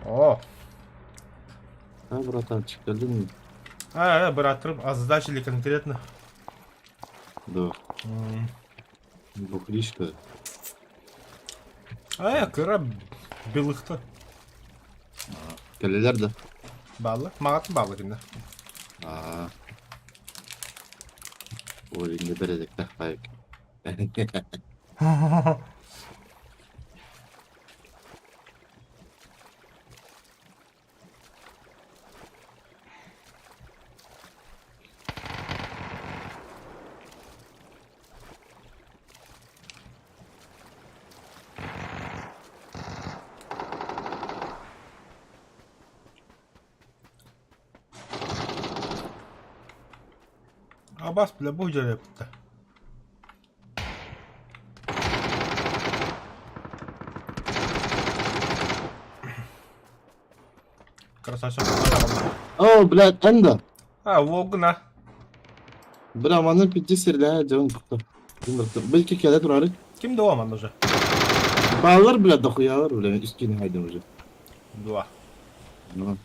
О! А, братанчик, кэллиҥ ми? А, бырааттарым озадачили конкретно. Да. Бухлишка. А, кыра белыхта. Кэллилэр да? Баалла. Маҕатын баалла кинилэр. Аа. Уолиҥҥа бэрэдэктээх байык. Абас бля бу дьарыпта. Красавчик. О, блядь, анда. А, уолгуна. Бля, манна пидди сирлэһэ дьон кытта. Бэлки кэлэ турары. Ким да манна уже? Баалар, бля, дохуялар, бля, үскини хайдым уже. Два. Ну.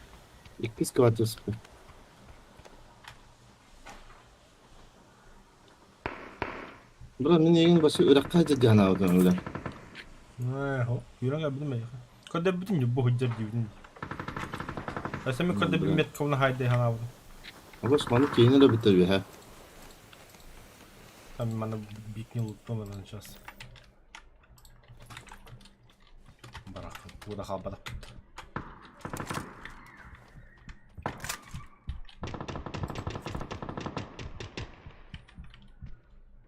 Иккис квартира сыппы. Бля, мин эйигин башы үрэххэ дьадьанаабытым, бля. Ээ, юран кэлбитим эйиэхэ. Көрдөбүтүн дьубу сылдьар диибин. Өссө мин көрдөбүт меткабына хайдыы санаабытым. Абас маны киинэ да бүтэ үһэ. Там маны бикни луттум анан сейчас. Барахсан, туга да хаалбатах.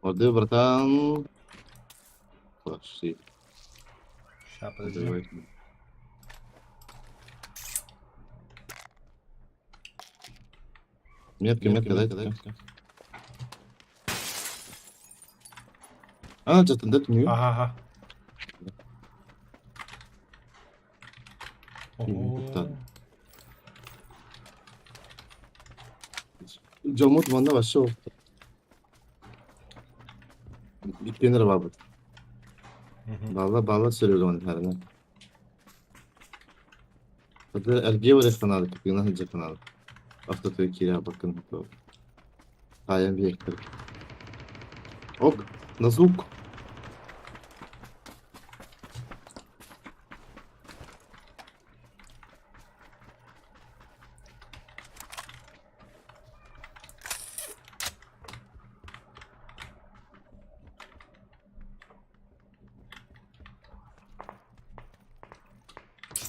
Воды, братан. Пошли. Сейчас, подожди. Давай. Метка, метка, дай, дай. А, что-то дать мне. Ага, ага. Ого. Дьоммут манна вообще иккиэн эрэ баабыт. Баалла баалла сөрүгүн харана. Хата эргиэ барыахха наада, кытыына сылдьыахха наада. Автотуй киирэ бакын Хаайан биэктэр. Ок, на звук.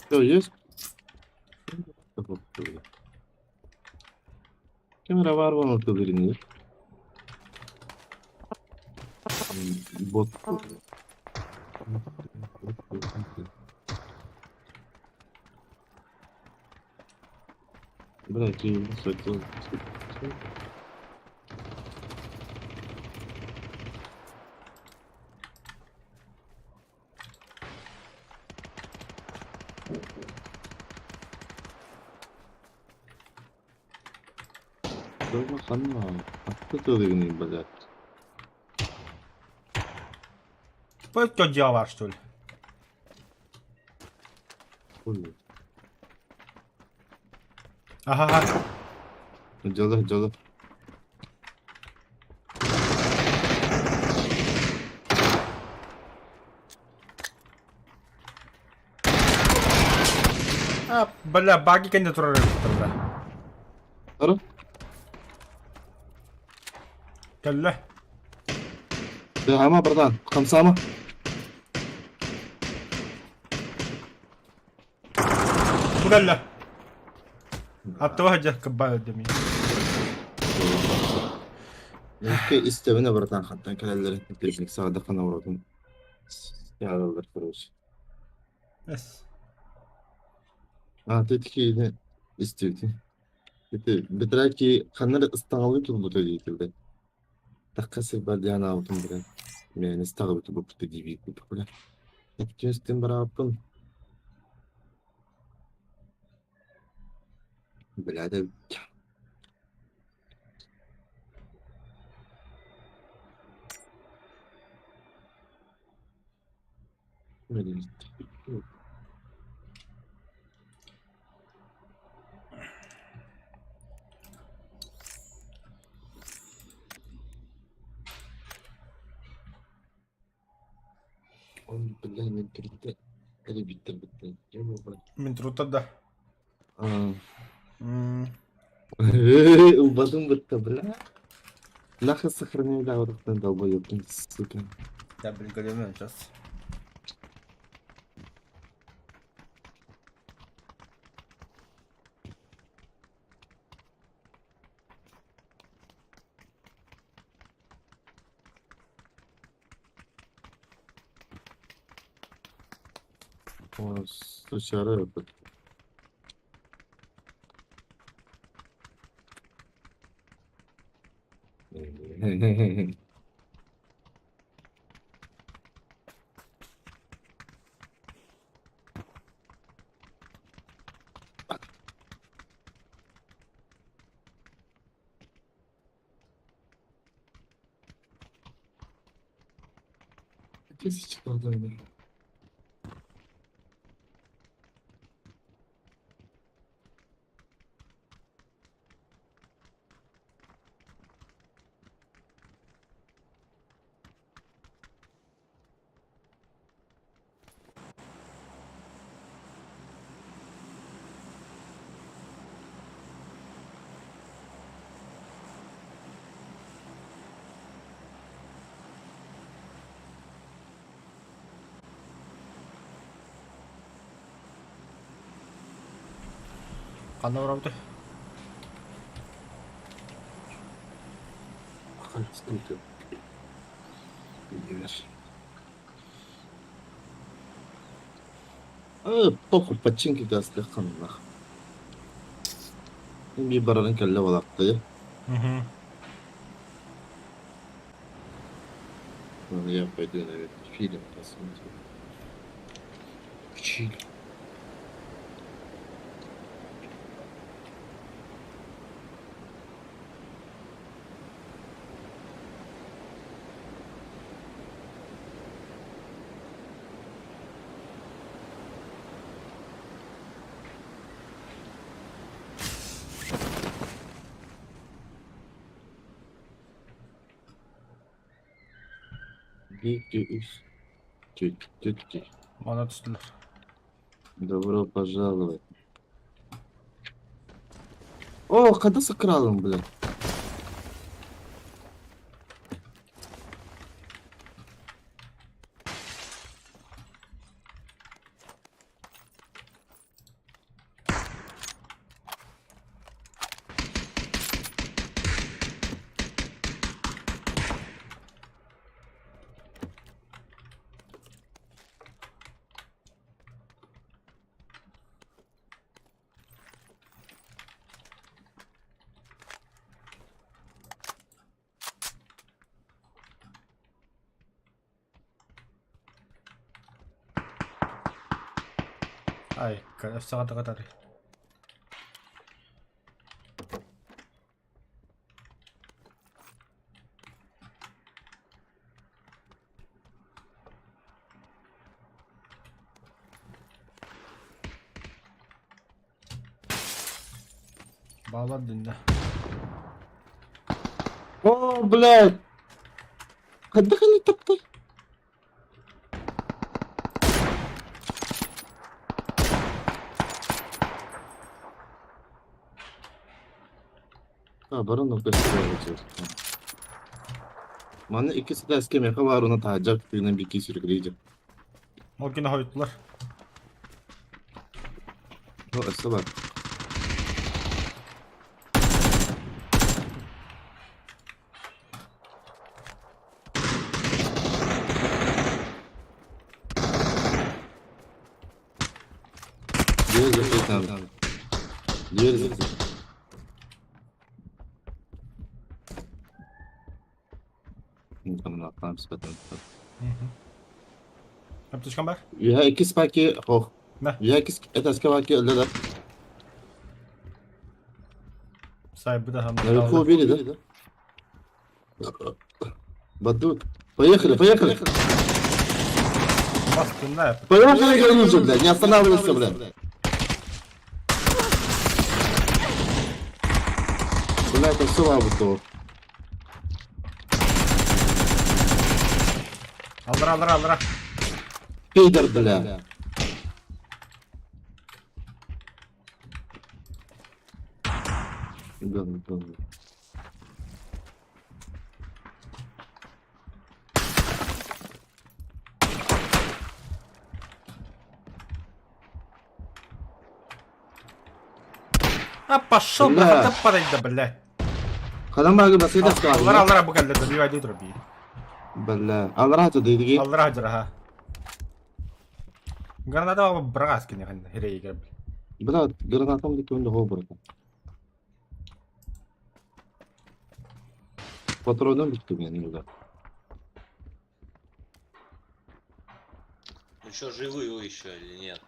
Все, есть? Кем эрэ баар буолан ытылыырын Бот. Бля, Блядь. Тупой дела, что ли? Хуй. Аха. Дьоло, дьоло. А, бля, баги кэннэ турар эбиттэр, бля. Ара? Кэллэ. Тыаһаама, братан, хамсаама. Бу кэллэ. Аттыба сылдьар кырбаа дэмий. Икки истэбинэ, братан, хантан кэлэллэрин техник саҕадаххына уротун яалалар короче. Эс. А, ты такие истибитин. Ити бэтэрээки ханна эрэ ыстаҥалыы турбута диэтилэр. Тахха сирбэр диэн аабытым билэн, мээнэ ыстаҕабыты буппута диибит бля. Эптиэстин барааппын. Бля да Мин турутар да. Ылбатым бытта, бля. Нахуй сохраняй долбоёб, сука. Я, блин, големен сейчас. О, сучара этот. Тысяча долларов. Ханна барабыт? Похуй, починки газ нах. Bir барарын кэллэ балакты. Угу. Я пойду, наверное, фильм посмотрю. Чили. Bir, iki, üç. Tüt, tüt, tüt. Мана түстүлэр. Добро пожаловать. О, когда с кралом, блядь? Ай, саҕа тары. Баалар динне. О, блядь! Хайдах они таптай? А, барон көстөр. Манна икки ситээскэ меха баар уна таһырдьа тыынан бикки сүрүкүлүйдэ. Ол кини хойуттулар. Ну, өссө бар. Дверь закрыть надо. Дверь закрыть. Ну, там на там спать. Аптечкам бар? Я икки спаки, ох. Да. Я икки это спаки, да, да. Сайбы да Наверху убили, да? Бадут. Поехали, поехали. Бастынна. Поехали, говорю же, блядь, не останавливайся, блядь. Бля, это все лабутово. Аллара, аллара, аллара. Пидор, бля. Да, да, да. А пошел, Бля. бля, да падай, да, блядь. Халамага басыда Аллара, аллара, бу кэллэ, да, бивай дутра би. Бля, алра то дейдиги. Аллара жара. Граната ба брас кини хан херейгер. Бля, гранатом дики онда хо брака. Патроном битти мен буда. Ну что, живы вы еще или нет?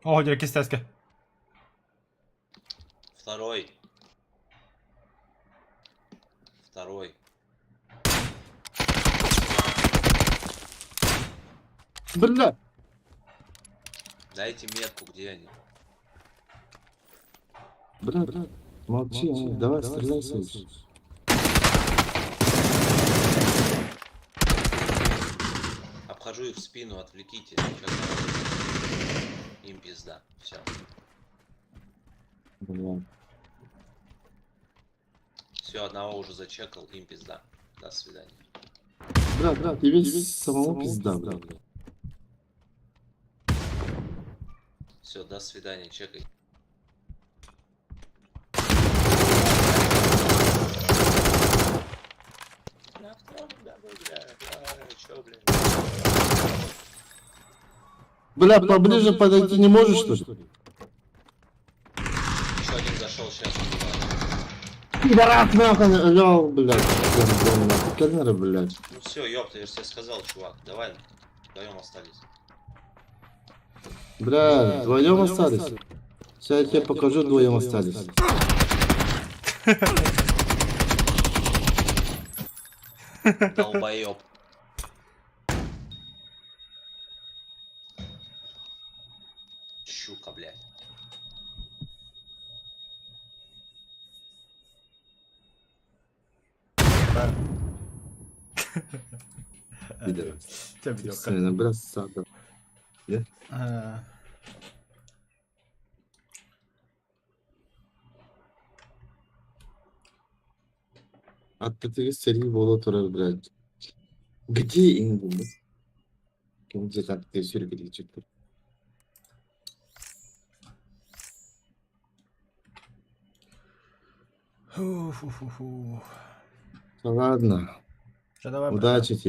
О, дьэ кистеске. Второй. Второй. Бля, Дайте метку, где они? бля, бля. Молчи, а, давай стреляй, слышь. Обхожу их в спину, отвлеките. Сейчас Им пизда. Все. Бля. Все, одного уже зачекал, им пизда. До свидания. Бля, бля, тебе самому пизда, бля. Все, до свидания, чекай. Бля, поближе подойти не можешь, что ли? Еще один зашел сейчас. Пидорас, нахуй, лёл, блядь. Кельнера, блядь. Ну все, ёпта, я же тебе сказал, чувак. Давай, вдвоем остались. Бля, вдвоем остались. Сейчас я тебе покажу, вдвоем остались. Долбоеб. Щука, блядь. Пидорас. Чэ видео. Бля, сада. А. Аттытыгы сэрии буола турар, блядь. Где ингумус? Ким дьэ сүргүлүүчүк. Фу-фу-фу. Ладно, Чэ, давай. удачи тебе.